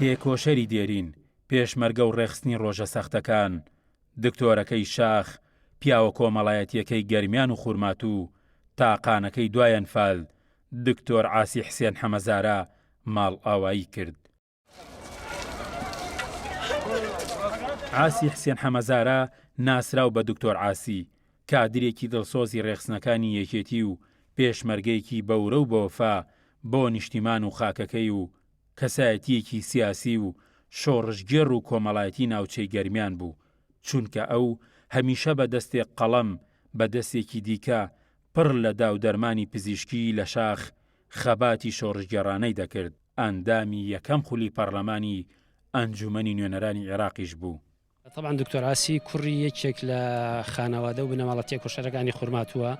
تێکۆشەری دێرین، پێشمەرگە و ڕێکخستنی ڕۆژە سەختەکان، دکتۆرەکەی شاخ، پیاوە کۆمەڵایەتییەکەی گەرمیان و خورماتوو، تاقانەکەی دوای ئەنفال، دکتۆر عاسی حسێن حەمەزارە ماڵئاوایی کرد. عاسی حسێن حەمەزارە ناسراو بە دکتۆر عاسی، کادرێکی دڵسۆزی ڕێکخستنەکانی یەکێتی و پێشمەرگەیەکی بەورە و بەوەفا بۆ نیشتیمان و خاکەکەی و کەسایەتییەکی سیاسی و شۆڕشگێڕ و کۆمەڵایەتی ناوچەی گەرمیان بوو، چونکە ئەو هەمیشە بە دەستێک قەڵەم بە دەستێکی دیکە پڕ لە داودەرمانی پزیشکی لە شاخ خەباتی شۆڕشگێڕانەی دەکرد. ئەندامی یەکەم خولی پەڕلەمانی ئەنجومەنی نوێنەرانی عێراقیش بوو. تەبعەن دکتۆر عاسی کوڕی یەکێک لە خانەوادە و بنەماڵە تێکۆشەرەکانی خورماتووە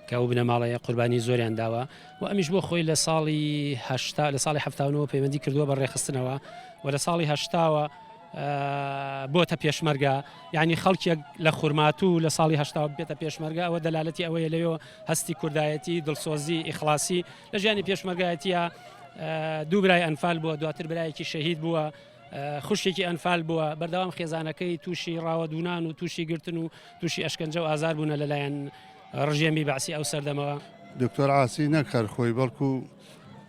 کە ئەو بنەماڵەیە قوربانی زۆریان داوە و ئەمیش بۆ خۆی لە ساڵی هەشتا لە ساڵی هەفتاونەوە پەیوەندی کردووە بە ڕێکخستنەوە و لە ساڵی هەشتاوە بۆتە پێشمەرگە یعنی خەڵکێک لە خورماتوو لە ساڵی هەشتا بێتە پێشمەرگە ئەوە دەلالەتی ئەوەیە لەوێ هەستی کوردایەتی دڵسۆزی ئیخلاسی لە ژیانی پێشمەرگایەتیە دوو برای ئەنفال بووە دواتر برایەکی شەهید بووە خوشکێکی ئەنفال بووە بەردەوام خێزانەکەی تووشی ڕاوەدوونان و تووشی گرتن و تووشی ئەشکەنجە و ئازار بوونە لەلایەن ڕژێمی بەعسی ئەو سەردەمەوە. دکتۆر عاسی نەک هەر خۆی بەڵکو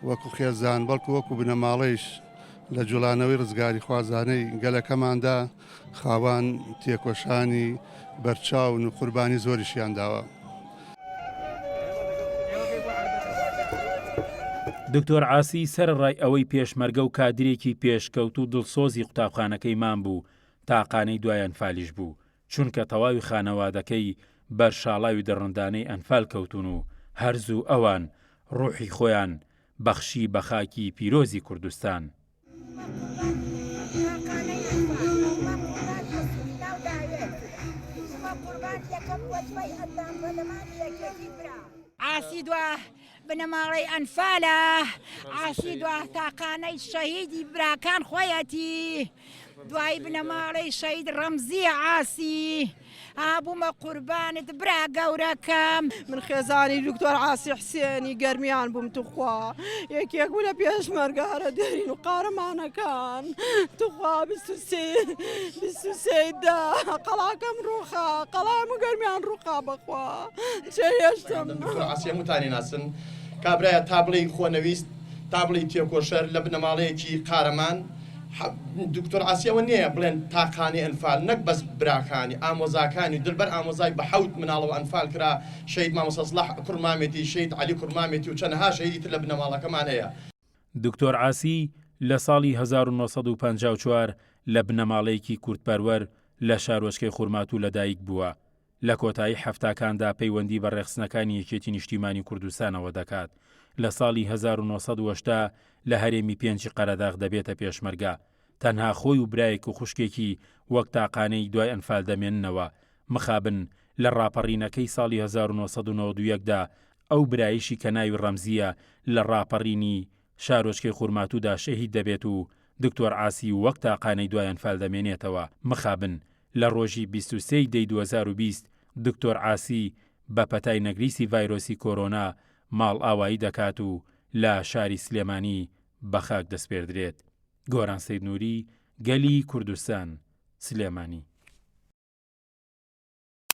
وەکو خێزان بەڵکو وەکو بنەماڵەیش لە جوڵانەوەی ڕزگاریخوازانەی گەلەکەماندا خاوان تێکۆشانی بەرچاون و قوربانی زۆریشیان داوە. دکتۆر عاسی سەرەڕای ئەوەی پێشمەرگە و کادرێکی پێشکەوتوو دڵسۆزی قوتابخانەکەی مام بوو، تاقانەی دوای ئەنفالیش بوو، چونکە تەواوی خانەوادەکەی بەر شاڵاوی دڕندانەی ئەنفال کەوتوون و هەر زوو ئەوان ڕوحی خۆیان بەخشی بە خاکی پیرۆزی کوردستان. عاسی دوا بنەماڵەی ئەنفالە عاسی دوا تاقانەی شەهیدی براکان خۆیەتی دوای بنەماڵەی شەهید ڕەمزی عاسی ها بوومە قوربانت برا گەورەکەم. من خێزانی دکتۆر عاسی حسێنی گەرمیان بووم توخوا یەکێک بوو لە پێشمەرگە هەرە دێرین و قارەمانەکان توخوا 23 دە قەڵاکەم ڕووخا قەڵام و گەرمیان ڕووخا بەخوا جێهێشتم. دکتۆر عاسی هەمووتانی ناسن کابرایە تا بڵێی خۆنەویست تا بڵێی تێکۆشەر لە بنەماڵەیەکی قارەمان دکتۆر عاسی ئەوە نیە بڵێن تاقانەی ئەنفال نەک بەس براکانی ئامۆزاکانی دلبەر ئامۆزای بە حەوت مناڵەوە ئەنفال کرا شەهید مامۆستا سڵاح کوڕ مامێتی شەهید عەلی کوڕ مامێتی و چەنەها شەهیدی تر لە بنەماڵەکەمان هەیە. دکتۆر عاسی لە ساڵی 1954 لە بنەماڵەیەکی کوردپەروەر لە شارۆچکەی خورماتوو لەدایک بووە. لە کۆتایی حەفتاکاندا پەیوەندی بە ڕێکخستنەکانی یەکێتی نیشتیمانی کوردستانەوە دەکات، لە ساڵی 1980 لە هەرێمی پێنجی قەرەداغ دەبێتە پێشمەرگە، تەنها خۆی و برایەک و خوشکێکی وەک تاقانەی دوای ئەنفال دەمێننەوە، مخابن لە ڕاپەڕینەکەی ساڵی 1991 دا ئەو برایشی کە ناوی ڕەمزییە لە ڕاپەڕینی شارۆچکەی خورماتوودا شەهید دەبێت و دکتۆر عاسی وەک تاقانەی دوای ئەنفال دەمێنێتەوە، مخابن لە ڕۆژی 23 ی دەی 2020 دکتۆر عاسی بە پەتای نەگریسی ڤایرۆسی کۆرۆنا ماڵئاوایی دەکات و لە شاری سلێمانی بە خاک دەسپێردرێت. گۆران سەید نوری، گەلی کوردستان، سلێمانی.